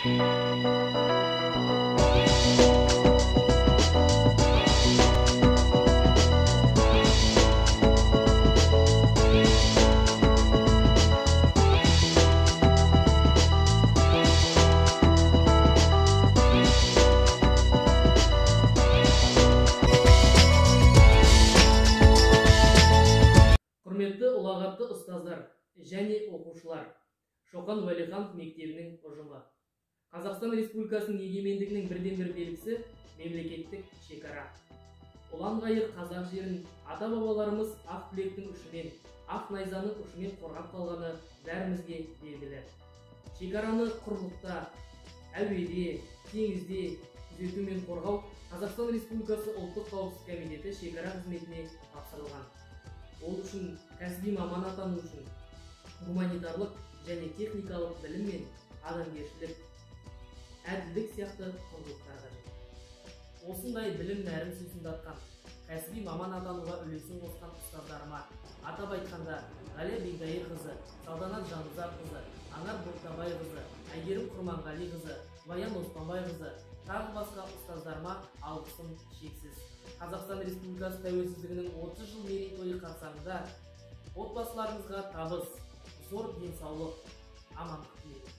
Құрметті ұлағатты ұстаздар және оқушылар, Шоқан Уәлиханов мектебінің ұжымы. Қазақстан Республикасының егемендігінің бірден-бір белгісі мемлекеттік шекара. Ұлан-ғайыр қазақ жерін ата-бабаларымыз ақ білектің ұшымен, ақ найзаның ұшымен қорғап қалғаны бәрімізге белгілі. Шекараны құрлықта, әуеде, теңізде күзету мен қорғау Қазақстан Республикасы Ұлттық қауіпсіздік комитеті шекара қызметіне тапсырылған. Ол үшін кәсіби маман атану үшін гуманитарлық және техникалық білім мен адамгершілік, әділдік сияқты құндылықтар қажет. Осындай білім нәрін сусындатқан, кәсіби маман атануға үлесін қосқан ұстаздарыма, атап айтқанда, Ғалия Бегдайырқызы, Салтанат Жанұзаққызы, Анар Боқтабайқызы, Әйгерім Құрманғалиқызы, Баян Оспанбайқызы, тағы басқа ұстаздарыма алғысым шексіз. Қазақстан Республикасы тәуелсіздігінің 30 жыл мерейтойы қарсаңында отбасыларыңызға табыс, зор денсаулық, амандық тілеймін.